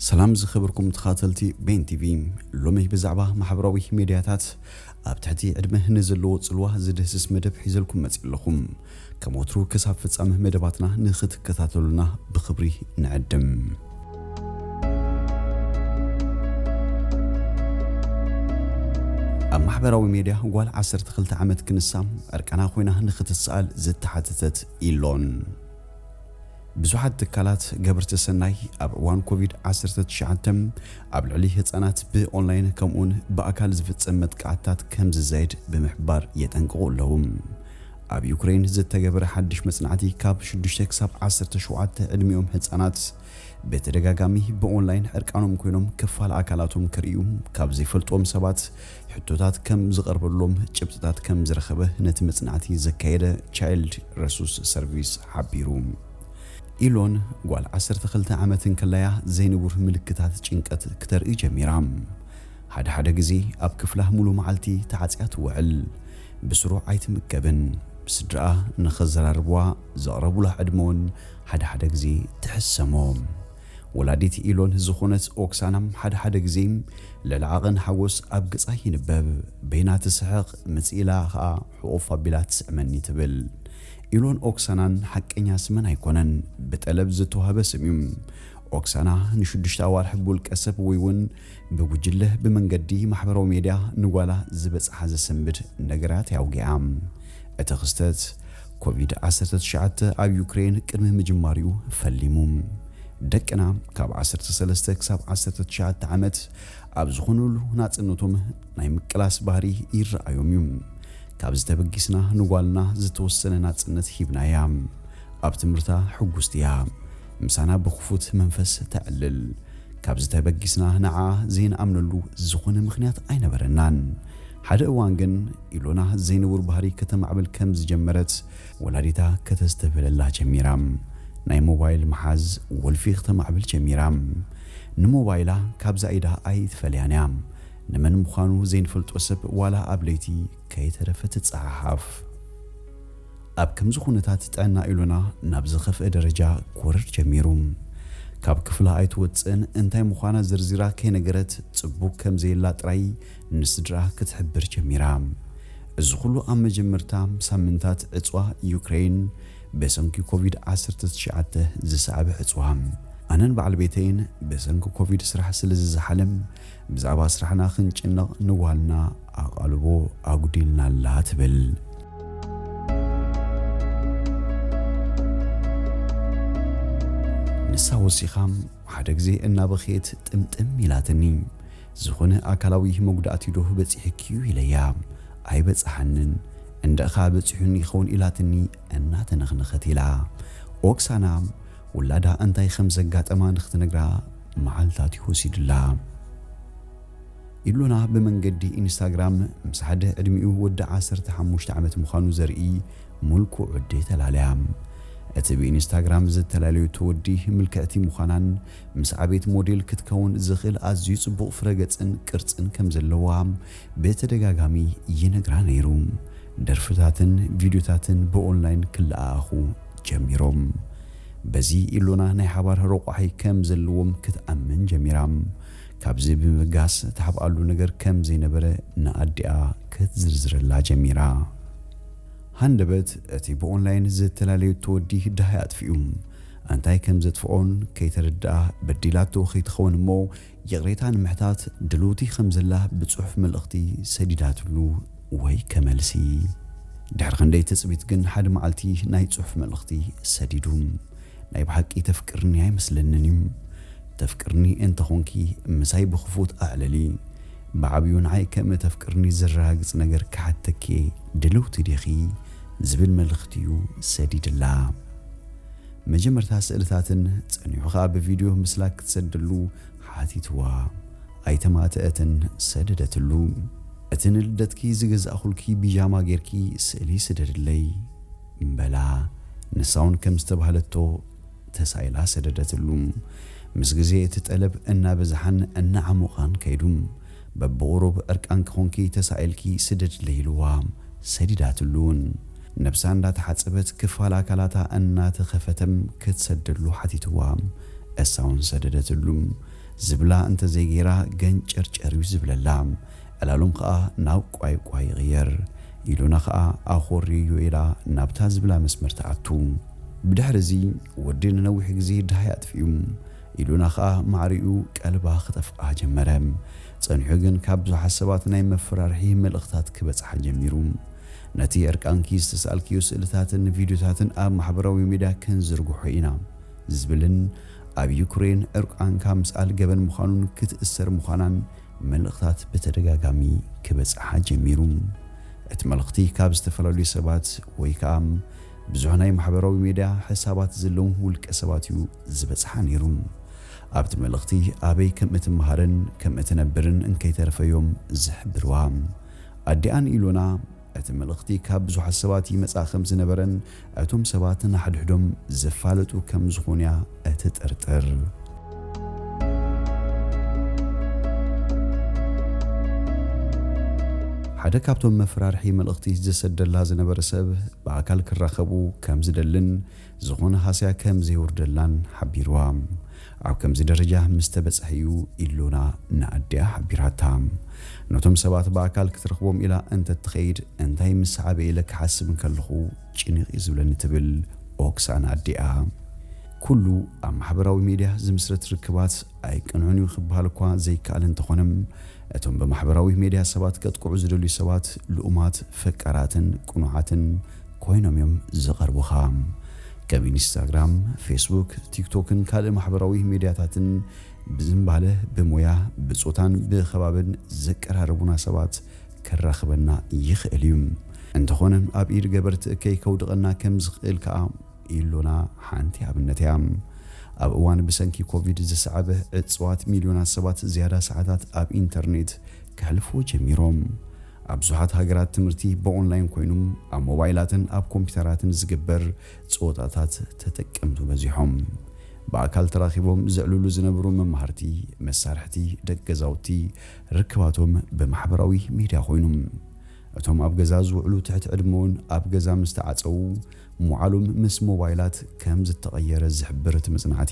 ሰላም ዝኸበርኩም ተኻተልቲ ቤን ቲቪ፣ ሎሚ ብዛዕባ ማሕበራዊ ሜድያታት ኣብ ትሕቲ ዕድመ ንዘለዎ ጽልዋ ዝድህስስ መደብ ሒዘልኩም መጺእ ኣለኹም። ከም ወትሩ ክሳብ ፍጻመ መደባትና ንኽትከታተሉና ብኽብሪ ንዕድም። ኣብ ማሕበራዊ ሜድያ ጓል ዓሰርተ ክልተ ዓመት ክንሳ ዕርቃና ኮይና ንኽትሰኣል ዝተሓተተት ኢሎን። ብዙሓት ትካላት ገበርቲ ሰናይ ኣብ እዋን ኮቪድ ዓሰርተ ትሽዓተ ኣብ ልዕሊ ህጻናት ብኦንላይን ከምኡውን ብኣካል ዝፍጸም መጥቃዕትታት ከም ዝዛየድ ብምሕባር የጠንቅቑ ኣለዉ። ኣብ ዩክሬን ዝተገበረ ሓድሽ መጽናዕቲ ካብ ሽዱሽተ ክሳብ ዓሰርተ ሸውዓተ ዕድሚኦም ህጻናት ብተደጋጋሚ ብኦንላይን ዕርቃኖም ኮይኖም ክፋል ኣካላቶም ከርእዩ ካብ ዘይፈልጥዎም ሰባት ሕቶታት ከም ዝቐርበሎም ጭብጥታት ከም ዝረኸበ ነቲ መጽናዕቲ ዘካየደ ቻይልድ ረሱስ ሰርቪስ ሓቢሩ። ኢሎን ጓል ዓሰርተ ክልተ ዓመት እንከለያ ዘይንቡር ምልክታት ጭንቀት ክተርኢ ጀሚራ። ሓደ ሓደ ግዜ ኣብ ክፍላ ሙሉ መዓልቲ ተዓጽያ ትውዕል። ብስሩዕ ኣይትምገብን። ስድራኣ ንኸዘራርብዋ ዘቕረቡላ ዕድመ እውን ሓደ ሓደ ግዜ ትሕሰሞ። ወላዲት ኢሎን ዝኾነት ኦክሳና ሓደ ሓደ ግዜ ልዕሊ ዓቐን ሓጎስ ኣብ ገጻ ይንበብ። በይና ትስሕቕ፣ ምጽእ ኢላ ኸኣ ሕቑፍ ኣቢላ ትስዕመኒ ትብል። ኢሎን ኦክሳናን ሓቀኛ ስመን ኣይኮነን፣ ብጠለብ ዝተዋህበ ስም እዩ። ኦክሳና ንሽዱሽተ ኣዋርሕ ብውልቀ ሰብ ወይ እውን ብጉጅለ ብመንገዲ ማሕበራዊ ሜድያ ንጓላ ዝበጽሓ ዘሰንብድ ነገራት ኣውጊኣ። እቲ ክስተት ኮቪድ ዓሰርተ ትሽዓተ ኣብ ዩክሬን ቅድሚ ምጅማር'ዩ ፈሊሙ። ደቅና ካብ ዓሰርተ ሰለስተ ክሳብ ዓሰርተ ትሽዓተ ዓመት ኣብ ዝኾኑሉ ናጽነቶም ናይ ምቅላስ ባህሪ ይረኣዮም እዩ። ካብዚ ተበጊስና ንጓልና ዝተወሰነ ናጽነት ሂብናያ። ኣብ ትምህርታ ሕጉስቲ እያ። ምሳና ብኽፉት መንፈስ ተዕልል። ካብዚ ተበጊስና ንዓ ዘይንኣምነሉ ዝኾነ ምኽንያት ኣይነበረናን። ሓደ እዋን ግን ኢሎና ዘይንቡር ባህሪ ከተማዕብል ከም ዝጀመረት ወላዲታ ከተስተብህለላ ጀሚራ። ናይ ሞባይል ምሓዝ ወልፊ ክተማዕብል ጀሚራ። ንሞባይላ ካብዛ ኢዳ ኣይትፈልያን እያ። ንመን ምዃኑ ዘይንፈልጦ ሰብ ዋላ ኣብ ለይቲ ከይተረፈ ትጸሓሓፍ። ኣብ ከምዚ ኩነታት ጥዕና ኢሎና ናብ ዝኸፍአ ደረጃ ክወርድ ጀሚሩ። ካብ ክፍላ ኣይትወጽእን፣ እንታይ ምዃና ዘርዚራ ከይነገረት ጽቡቕ ከም ዘየላ ጥራይ ንስድራ ክትሕብር ጀሚራ። እዚ ኩሉ ኣብ መጀመርታ ሳምንታት ዕጽዋ ዩክሬን ብሰንኪ ኮቪድ ዓሰርተ ትሽዓተ ዝሰዓበ ዕጽዋ። ኣነን በዓል ቤተይን ብሰንኪ ኮቪድ ስራሕ ስለ ዝዘሓለ ብዛዕባ ስራሕና ክንጭነቕ ንጓልና ኣቓልቦ ኣጉዲልናላ ትብል። ንሳ ወሲኻ ሓደ ግዜ እናበኸየት ጥምጥም ኢላትኒ። ዝኾነ ኣካላዊ መጉዳእቲ ዶ በጺሕኪ እዩ ኢለያ። ኣይበጽሓንን። እንደኻ በጺሑኒ ይኸውን ኢላትኒ እናተነኽነኸት ኢላ። ኦክሳና ውላዳ እንታይ ከም ዘጋጠማ ንኽትነግራ መዓልታት እዩ ወሲዱላ። ኢሎና ብመንገዲ ኢንስታግራም ምስ ሓደ ዕድሚኡ ወዲ ዓሰርተ ሓሙሽተ ዓመት ምዃኑ ዘርኢ ምልኩዕ ወዲ ተላለያ። እቲ ብኢንስታግራም ዝተላለየቶ ወዲ ምልክዕቲ ምዃናን ምስ ዓበይቲ ሞዴል ክትከውን ዝኽእል ኣዝዩ ጽቡቕ ፍረገጽን ቅርጽን ከም ዘለዋ ብተደጋጋሚ ይነግራ ነይሩ። ደርፍታትን ቪድዮታትን ብኦንላይን ክለኣኣኹ ጀሚሮም። በዚ ኢሎና ናይ ሓባር ረቋሒ ከም ዘለዎም ክትኣምን ጀሚራ። ካብዚ ብምብጋስ ትሓብኣሉ ነገር ከም ዘይነበረ ንኣዲኣ ክትዝርዝረላ ጀሚራ። ሃንደበት እቲ ብኦንላይን ዝተላለየቶ ወዲ ደሃይ ኣጥፊኡ። እንታይ ከም ዘጥፍኦን ከይተረድኣ በዲላቶ ከይትኸውን እሞ ይቕሬታ ንምሕታት ድልውቲ ከም ዘላ ብጽሑፍ መልእኽቲ ሰዲዳትሉ ወይ ከመልሲ። ድሕሪ ክንደይ ትጽቢት ግን ሓደ መዓልቲ ናይ ጽሑፍ መልእኽቲ ሰዲዱ። ናይ ብሓቂ ተፍቅርኒ ኣይመስለንን እዩ። ተፍቅርኒ እንተኾንኪ ምሳይ ብኽፉት ኣዕልሊ። ብዓብዩ ንዓይ ከም ተፍቅርኒ ዘረጋግጽ ነገር ክሓተኪ ድልውቲ ዲኺ? ዝብል መልእኽቲ እዩ ሰዲድላ። መጀመርታ ስእልታትን ጸኒሑ ኸኣ ብቪድዮ ምስላ ክትሰደሉ ሓቲትዋ። ኣይተማተአትን ሰደደትሉ። እቲ ንልደትኪ ዝገዛእኹልኪ ቢጃማ ጌርኪ ስእሊ ስደድለይ በላ። ንሳ እውን ከም ዝተባህለቶ ተሳኢላ ሰደደትሉ። ምስ ግዜ እቲ ጠለብ እናበዝሓን እናዓሞቓን ከይዱ። በብቑሩብ ዕርቃንኪ ኾንኪ ተሳኢልኪ ስደድለይ ኢልዋ። ሰዲዳትሉ እውን። ነብሳ እንዳተሓጸበት ክፋል ኣካላታ እናተኸፈተም ክትሰደሉ ሓቲትዋ። እሳ እውን ሰደደትሉ። ዝብላ እንተዘይገይራ ገንጨርጨር እዩ ዝብለላ። ዕላሎም ከኣ ናብ ቋይቋይ ይቕየር። ኢሉና ከኣ ኣኾርዮ ኢላ ናብታ ዝብላ መስመር ትኣቱ። ብድሕሪ እዚ ወዲ ንነዊሕ ግዜ ደሃይ ኣጥፊኡ። ኢሉና ከኣ ማዕሪኡ ቀልባ ክጠፍኣ ጀመረ። ጸኒሑ ግን ካብ ብዙሓት ሰባት ናይ መፈራርሒ መልእኽታት ክበጽሓ ጀሚሩ። ነቲ ዕርቃንኪ ዝተሳእልክዮ ስእልታትን ቪድዮታትን ኣብ ማሕበራዊ ሚድያ ክንዝርግሖ ኢና ዝብልን ኣብ ዩክሬን ዕርቃንካ ምስኣል ገበን ምዃኑን ክትእሰር ምዃናን መልእኽታት ብተደጋጋሚ ክበጽሓ ጀሚሩ። እቲ መልእኽቲ ካብ ዝተፈላለዩ ሰባት ወይ ከኣ ብዙሕ ናይ ማሕበራዊ ሚድያ ሕሳባት ዘለዎም ውልቀ ሰባት እዩ ዝበጽሓ ነይሩ። ኣብቲ መልእኽቲ ኣበይ ከም እትመሃርን ከም እትነብርን እንከይተረፈ እዮም ዝሕብርዋ። ኣዲኣን ኢሎና እቲ መልእኽቲ ካብ ብዙሓት ሰባት ይመጽኣ ከም ዝነበረን እቶም ሰባት ንሓድሕዶም ዘፋለጡ ከም ዝኾኑ እያ እትጥርጥር። ሓደ ካብቶም መፈራርሒ መልእኽቲ ዝሰደላ ዝነበረ ሰብ ብኣካል ክራኸቡ ከም ዝደልን ዝኾነ ሃስያ ከም ዘየውርደላን ሓቢርዋ። ኣብ ከምዚ ደረጃ ምስ ተበጽሐ እዩ ኢሎና ንኣዲኣ ሓቢራታ። ነቶም ሰባት ብኣካል ክትረኽቦም ኢላ እንተትኸይድ እንታይ ምስ ሰዓበ ኢለ ክሓስብ እንከለኹ ጭንቕ እዩ ዝብለኒ ትብል ኦክሳና ኣዲኣ። ኩሉ ኣብ ማሕበራዊ ሚድያ ዝምስረት ርክባት ኣይቅንዑን እዩ ክበሃል እኳ ዘይከኣል እንተኾነ፣ እቶም ብማሕበራዊ ሚድያ ሰባት ከጥቅዑ ዝደልዩ ሰባት ልኡማት፣ ፈቃራትን ቅኑዓትን ኮይኖም እዮም ዝቐርቡኻ። ከም ኢንስታግራም፣ ፌስቡክ፣ ቲክቶክን ካልእ ማሕበራዊ ሚድያታትን ብዝምባለ፣ ብሞያ፣ ብጾታን ብኸባብን ዘቀራርቡና ሰባት ከራኽበና ይኽእል እዩ። እንተኾነ ኣብ ኢድ ገበርቲ እከይ ከውድቐና ከም ዝኽእል ከኣ ኢሎና ሓንቲ ኣብነት እያ። ኣብ እዋን ብሰንኪ ኮቪድ ዝሰዓበ ዕጽዋት ሚልዮናት ሰባት ዝያዳ ሰዓታት ኣብ ኢንተርኔት ከሕልፍዎ ጀሚሮም። ኣብ ብዙሓት ሃገራት ትምህርቲ ብኦንላይን ኮይኑ ኣብ ሞባይላትን ኣብ ኮምፒውተራትን ዝግበር ጸወታታት ተጠቀምቱ በዚሖም። ብኣካል ተራኺቦም ዘዕልሉ ዝነበሩ መማህርቲ፣ መሳርሕቲ፣ ደቂ ገዛውቲ ርክባቶም ብማሕበራዊ ሚድያ ኮይኑ። እቶም ኣብ ገዛ ዝውዕሉ ትሕቲ ዕድመ እውን ኣብ ገዛ ምስ ተዓጸዉ፣ መዋዕሎም ምስ ሞባይላት ከም ዝተቐየረ ዝሕብር እቲ መጽናዕቲ፣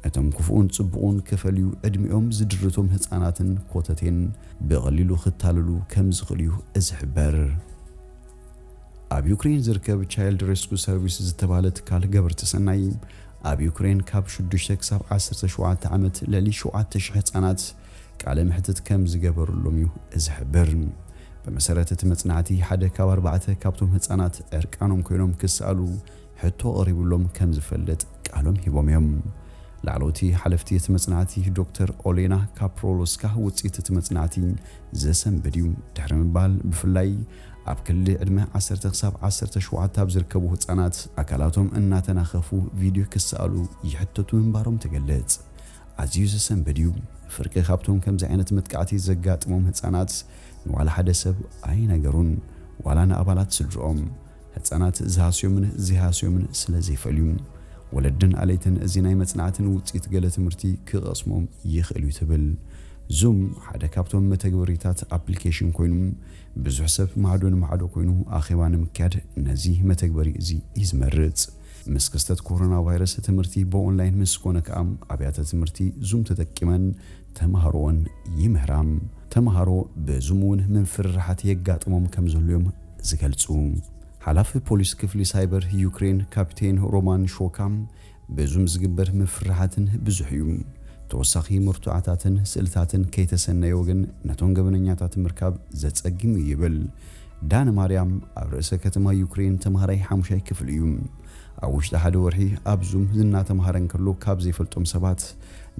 እቶም ክፉኡን ጽቡቑን ክፈልዩ ዕድሚኦም ዝድርቶም ህጻናትን ኮተቴን ብቐሊሉ ክታለሉ ከም ዝኽእሉ እዩ ዝሕበር። ኣብ ዩክሬን ዝርከብ ቻይልድ ሬስኩ ሰርቪስ ዝተባህለ ትካል ገበርቲ ሰናይ፣ ኣብ ዩክሬን ካብ ሽዱሽተ ክሳብ ዓሰርተ ሸውዓተ ዓመት ልዕሊ ሸውዓተ ሽሕ ህጻናት ቃለ መሕትት ከም ዝገበሩሎም እዩ ዝሕብር። ብመሰረት እቲ መጽናዕቲ፣ ሓደ ካብ ኣርባዕተ ካብቶም ህጻናት ዕርቃኖም ኮይኖም ክሰኣሉ ሕቶ ቀሪቡሎም ከም ዝፈልጥ ቃሎም ሂቦም እዮም። ላዕለዎቲ ሓለፍቲ እቲ መጽናዕቲ ዶክተር ኦሌና ካፕሮሎስካ ውጽኢት እቲ መጽናዕቲ ዘሰንብድ እዩ ድሕሪ ምባል፣ ብፍላይ ኣብ ክሊ ዕድመ ዓሰርተ ክሳብ ዓሰርተ ሸውዓተ ኣብ ዝርከቡ ህጻናት ኣካላቶም እናተናኸፉ ቪድዮ ክሰኣሉ ይሕተቱ ምንባሮም ትገልጽ። ኣዝዩ ዘሰንብድ እዩ። ፍርቂ ካብቶም ከምዚ ዓይነት መጥቃዕቲ ዘጋጥሞም ህጻናት ንዋላ ሓደ ሰብ ኣይነገሩን፣ ዋላ ንኣባላት ስድርኦም። ህጻናት ዝሃስዮምን ዘይሃስዮምን ስለ ዘይፈልዩ፣ ወለድን ኣለይትን እዚ ናይ መጽናዕትን ውጽኢት ገለ ትምህርቲ ክቐስሞም ይኽእል እዩ ትብል። ዙም ሓደ ካብቶም መተግበሪታት ኣፕሊኬሽን ኮይኑ፣ ብዙሕ ሰብ ማዕዶ ንማዕዶ ኮይኑ ኣኼባ ንምክያድ ነዚ መተግበሪ እዚ እዩ ዝመርጽ። ምስ ክስተት ኮሮና ቫይረስ ትምህርቲ ብኦንላይን ምስ ኮነ ከኣ ኣብያተ ትምህርቲ ዙም ተጠቂመን ተምሃሮኦን ይምህራ። ተምሃሮ ብዙም እውን ምፍርራሓት የጋጥሞም ከም ዘሎ እዮም ዝገልጹ። ሓላፊ ፖሊስ ክፍሊ ሳይበር ዩክሬን ካፕቴን ሮማን ሾካ፣ ብዙም ዝግበር ምፍርራሓትን ብዙሕ እዩ። ተወሳኺ መርትዖታትን ስእልታትን ከይተሰነየ ወገን ነቶም ገበነኛታት ምርካብ ዘጸግም እዩ ይብል። ዳነ ማርያም ኣብ ርእሰ ከተማ ዩክሬን ተምሃራይ ሓሙሻይ ክፍሊ እዩ። ኣብ ውሽጢ ሓደ ወርሒ ኣብ ዙም እናተምሃረ እንከሎ ካብ ዘይፈልጦም ሰባት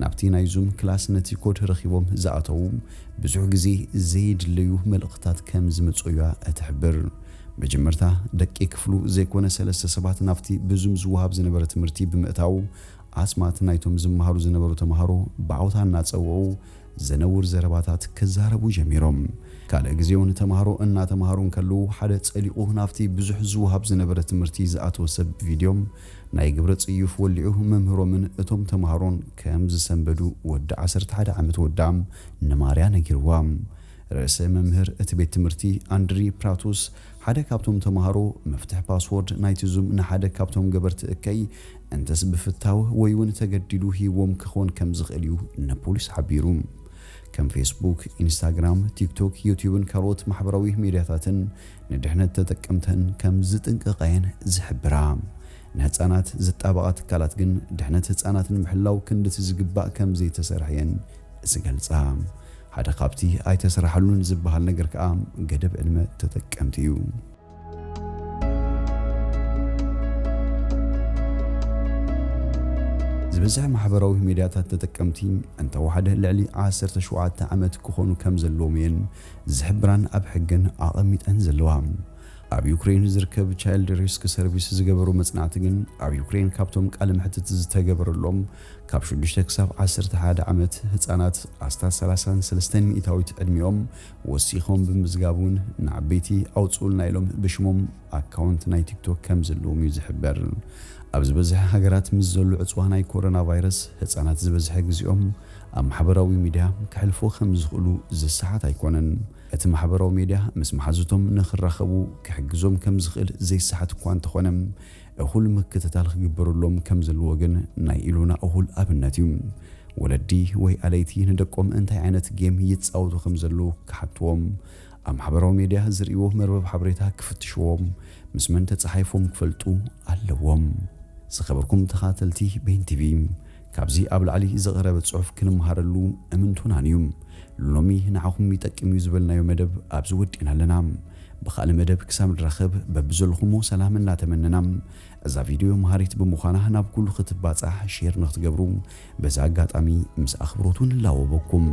ናብቲ ናይ ዙም ክላስ ነቲ ኮድ ረኺቦም ዝኣተዉ ብዙሕ ግዜ ዘይድለዩ መልእኽታት ከም ዝመጽኡ እያ እትሕብር። መጀመርታ ደቂ ክፍሉ ዘይኮነ ሰለስተ ሰባት ናብቲ ብዙም ዝወሃብ ዝነበረ ትምህርቲ ብምእታው ኣስማት ናይቶም ዝመሃሩ ዝነበሩ ተምሃሮ ብዓውታ እናጸውዑ ዘነውር ዘረባታት ክዛረቡ ጀሚሮም። ካልእ ግዜ እውን ተምሃሮ እናተምሃሩ እንከለዉ ሓደ ጸሊቑ ናብቲ ብዙሕ ዝወሃብ ዝነበረ ትምህርቲ ዝኣተወ ሰብ ቪድዮ ናይ ግብረ ጽዩፍ ወሊዑ መምህሮምን እቶም ተምሃሮን ከም ዝሰንበዱ ወዲ ዓሰርተ ሓደ ዓመት ወዳ ንማርያ ነጊርዋ። ርእሰ መምህር እቲ ቤት ትምህርቲ ኣንድሪ ፕራቱስ ሓደ ካብቶም ተምሃሮ መፍትሕ ፓስወርድ ናይቲ ዙም ንሓደ ካብቶም ገበርቲ እከይ እንተስ ብፍታው ወይ እውን ተገዲዱ ሂዎም ክኾን ከም ዝኽእል እዩ ንፖሊስ ሓቢሩ። ከም ፌስቡክ፣ ኢንስታግራም፣ ቲክቶክ፣ ዩቲዩብን ካልኦት ማሕበራዊ ሚድያታትን ንድሕነት ተጠቀምተን ከም ዝጥንቀቓየን ዝሕብራ። ንህፃናት ዝጣበቓ ትካላት ግን ድሕነት ህፃናት ንምሕላው ክንድቲ ዝግባእ ከም ዘይተሰርሐየን ዝገልፃ። ሓደ ካብቲ ኣይተሰራሓሉን ዝበሃል ነገር ከዓ ገደብ ዕድመ ተጠቀምቲ እዩ። ዝበዝሐ ማሕበራዊ ሚድያታት ተጠቀምቲ እንተወሓደ ልዕሊ ዓሰርተ ሸውዓተ ዓመት ክኾኑ ከም ዘለዎም እየን ዝሕብራን ኣብ ሕግን ኣቐሚጠን ዘለዋ። ኣብ ዩክሬን ዝርከብ ቻይልድ ሪስክ ሰርቪስ ዝገበሩ መጽናዕቲ ግን ኣብ ዩክሬን ካብቶም ቃለ መሕትት ዝተገበረሎም ካብ ሽዱሽተ ክሳብ ዓሰርተ ሓደ ዓመት ህጻናት ኣስታት ሰላሳን ሰለስተን ሚእታዊት ዕድሚኦም ወሲኾም ብምዝጋብ እውን ንዓበይቲ ኣውፅኡልና ኢሎም ብሽሞም ኣካውንት ናይ ቲክቶክ ከም ዘለዎም እዩ ዝሕበር። ኣብ ዝበዝሐ ሃገራት ምስ ዘሎ ዕፅዋ ናይ ኮሮና ቫይረስ ህፃናት ዝበዝሐ ግዜኦም ኣብ ማሕበራዊ ሚድያ ከሕልፎ ከም ዝኽእሉ ዝሰሓት ኣይኮነን። እቲ ማሕበራዊ ሚድያ ምስ መሓዙቶም ንኽራኸቡ ክሕግዞም ከም ዝኽእል ዘይሰሓት እኳ እንተኾነ እኹል ምክትታል ክግበረሎም ከም ዘለዎ ግን ናይ ኢሎና እኹል ኣብነት እዩ። ወለዲ ወይ ኣለይቲ ንደቆም እንታይ ዓይነት ጌም ይጻወቱ ከም ዘለዉ ክሓትዎም ኣብ ማሕበራዊ ሚድያ ዝርእይዎ መርበብ ሓበሬታ ክፍትሽዎም ምስ መን ተጻሓይፎም ክፈልጡ ኣለዎም። ዝኸበርኩም ተኻተልቲ ቤን ቲቪ ካብዚ ኣብ ላዕሊ ዝቐረበ ጽሑፍ ክንመሃረሉ እምንቶናን እዩ። ሎሚ ንዓኹም ይጠቅም እዩ ዝበልናዮ መደብ ኣብዚ ወዲእና ኣለና። ብኻልእ መደብ ክሳብ ንራኸብ በብዘለኹሞ ሰላም እናተመነና እዛ ቪድዮ መሃሪት ብምዃና ናብ ኩሉ ክትባጻሕ ሼር ንክትገብሩ በዚ ኣጋጣሚ ምስ ኣኽብሮቱ ንላወበኩም።